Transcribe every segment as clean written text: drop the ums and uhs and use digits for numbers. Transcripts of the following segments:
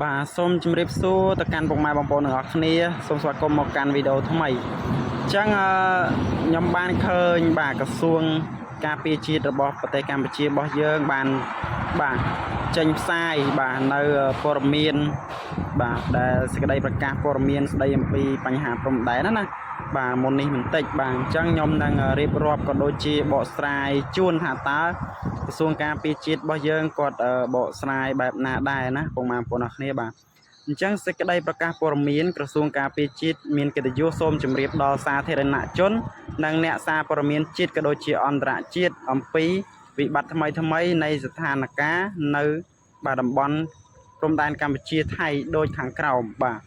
បាទសូមជម្រាបសួរទៅកាន់ពុកម៉ែបងប្អូនទាំងអស់គ្នាសូមស្វាគមន៍មកកាន់វីដេអូថ្មីអញ្ចឹងអឺខ្ញុំបានឃើញបាទក្រសួងការពារជាតិរបស់ប្រទេសកម្ពុជារបស់យើងបានបាទចេញផ្សាយបាទនៅព័ត៌មានបាទដែលសេចក្តីប្រកាសព័ត៌មានស្តីអំពីបញ្ហាព្រំដែនណាណាបាទមុននេះបន្តិចបាទអញ្ចឹងខ្ញុំនឹងរៀបរាប់ក៏ដូចជាបកស្រាយជូនថាតើ ក្រសួងការពារជាតិរបស់យើងគាត់បកស្រាយបែបណាដែរណាពុកម៉ែបងប្អូនអរគ្នាបាទអញ្ចឹងសេចក្តីប្រកាសព័ត៌មានក្រសួងការពារជាតិមានកិត្តិយសសូមជម្រាបដល់សាធារណជននិងអ្នកសារព័ត៌មានជាតិក៏ដូចជាអន្តរជាតិអំពីវិបត្តិថ្មីថ្មីៗនៃស្ថានភាពនៅបាទតំបន់ព្រំដែនកម្ពុជាថៃដូចខាងក្រោមបាទ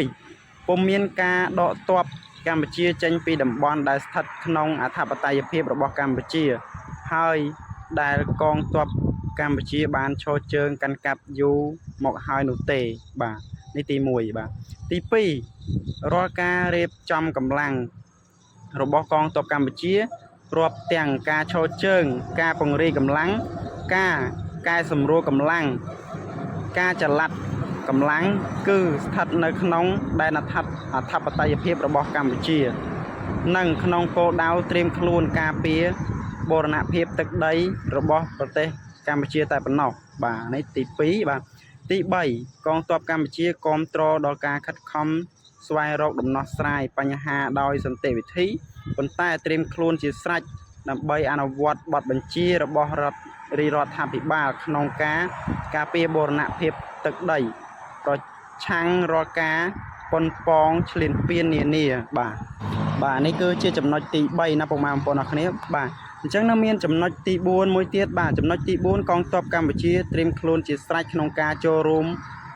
1ពុំមានការដកទ័ពកម្ពុជាចេញពីតំបន់ដែលស្ថិតក្នុងអធិបតេយ្យភាពរបស់កម្ពុជា ហើយដែលកងទ័ពកម្ពុជាបានឈរជើងកាន់កាប់យូរមកហើយនោះទេបាទនេះទី1បាទទី2រាល់ការរៀបចំកម្លាំងរបស់កងទ័ពកម្ពុជារាប់ទាំងការឈរជើង ការពង្រាយកម្លាំងការកែសម្រួលកម្លាំងការចល័តកម្លាំងគឺស្ថិតនៅក្នុងដែនអធិបតេយ្យភាពរបស់កម្ពុជា និងក្នុងគោលដៅត្រៀមខ្លួនការពារបូរណភាពទឹកដីរបស់ប្រទេសកម្ពុជាតែប៉ុណ្ណោះបាទនេះទី2បាទទី3កងទ័ពកម្ពុជាគាំទ្រដល់ការខិតខំស្វែងរកដំណោះស្រាយបញ្ហាដោយសន្តិវិធីប៉ុន្តែត្រៀមខ្លួនជាស្រេចដើម្បីអនុវត្តបទបញ្ជារបស់រដ្ឋរាជរដ្ឋាភិបាលក្នុងការការពារបូរណភាពទឹកដីប្រឆាំងរាល់ការប៉ុនប៉ងឈ្លានពាននានាបាទ បាទនេះគឺជាចំណុចទី3ណាពុកម៉ែបងប្អូនអរគ្នាបាទអញ្ចឹងនៅមានចំណុចទី4មួយទៀតបាទចំណុចទី4កងទ័ពកម្ពុជាត្រៀមខ្លួនជាស្រេចក្នុងការចូលរួម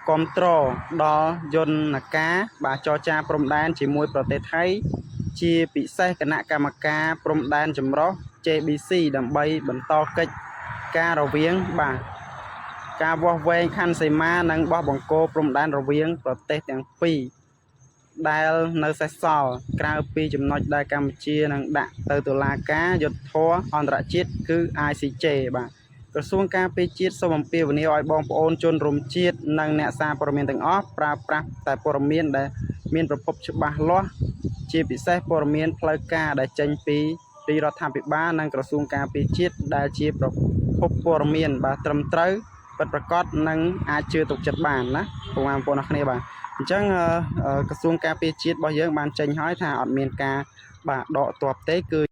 គ្រប់គ្រងដល់យន្តការបាទចរចាព្រំដែនជាមួយប្រទេសថៃជាពិសេសគណៈកម្មការព្រំដែនចម្រុះ JBC ដើម្បីបន្តកិច្ចការរវាងបាទការវាស់វែងខណ្ឌសីមានិងបោះបង្គោលព្រំដែនរវាងប្រទេសទាំងពីរ ដែលនៅសេសសល់ក្រៅពីចំណុចដែលកម្ពុជានឹងដាក់ទៅតុលាការយុត្តិធម៌អន្តរជាតិគឺ ICJ បាទក្រសួងការពារជាតិសូមអំពាវនាវឲ្យបងប្អូនជនរួមជាតិនិងអ្នកសារព័ត៌មានទាំងអស់ប្រើប្រាស់តែព័ត៌មានដែលមានប្រភពច្បាស់លាស់ជាពិសេសព័ត៌មានផ្លូវការដែលចេញពីរាជរដ្ឋាភិបាលនិងក្រសួងការពារជាតិដែលជាប្រភពព័ត៌មានបាទត្រឹមត្រូវពិតប្រាកដនិងអាចជឿទុកចិត្តបានណាបងប្អូនអរគ្នាបាទ អញ្ចឹងក្រសួងការពារជាតិរបស់យើងបានចេញហើយថាអត់មានការបាទដកទ័ពទេគឺ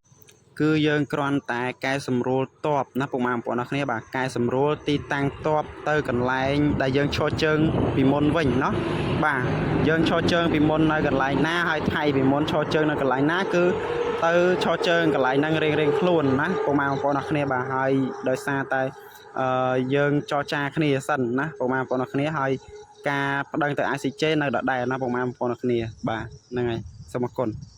គឺយើងគ្រាន់តែកែសម្រួលទ័ពណាពុកម៉ែបងប្អូនអរគ្នាបាទកែសម្រួលទីតាំងទ័ពទៅកន្លែងដែលយើងឈរជើងពីមុនវិញណោះបាទយើងឈរជើងពីមុននៅកន្លែងណាហើយថៃពីមុនឈរជើងនៅកន្លែងណាគឺទៅឈរជើងកន្លែងហ្នឹងរៀងៗខ្លួនណាពុកម៉ែបងប្អូនអរគ្នាបាទហើយដោយសារតែអឺយើងចរចាគ្នាសិនណាពុកម៉ែបងប្អូនអរគ្នាហើយ ការប្តឹងទៅ ICJ នៅដដែលណាពុកម៉ែបងប្អូនគ្នាបាទហ្នឹងហើយសូមអរគុណ។